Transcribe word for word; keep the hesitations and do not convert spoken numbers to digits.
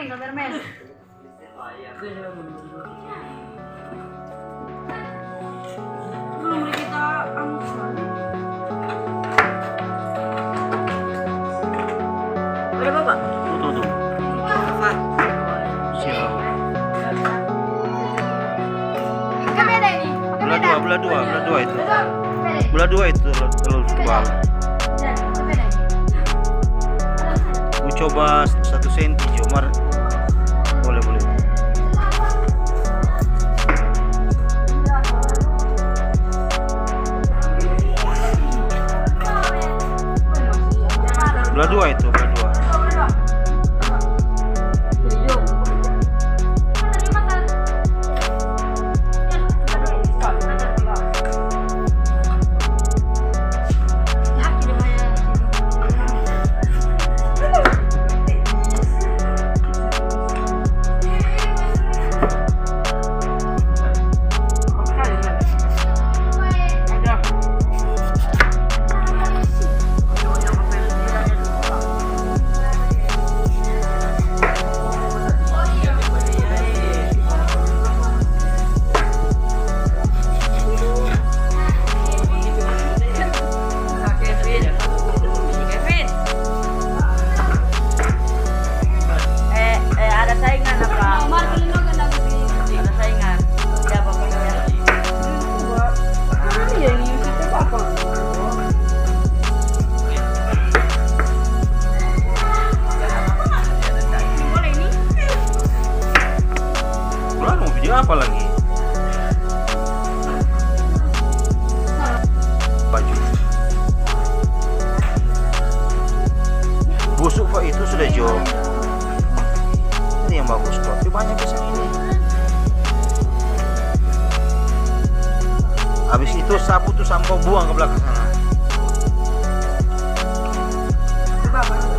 Kameramen. Belum kita anu. Ada apa? Tuh, tuh, tuh. Apa? Siap. Belah dua, belah dua, belah dua itu. Belah dua itu terlalu tebal. Ku coba satu senti jo, mar boleh, boleh. Belah dua itu, belah dua. Kevin. Kevin. Eh, eh, ada saingan apa? Ada saingan. Siapa punya? Iya, ini kita apa? Boleh ini? Ulang mau video apa lagi? Baju. Busuk kok itu sudah jo. Ini yang bagus kok. Tapi banyak yang ini. Habis itu sapu tuh sampah buang ke belakang sana. Coba, Bang.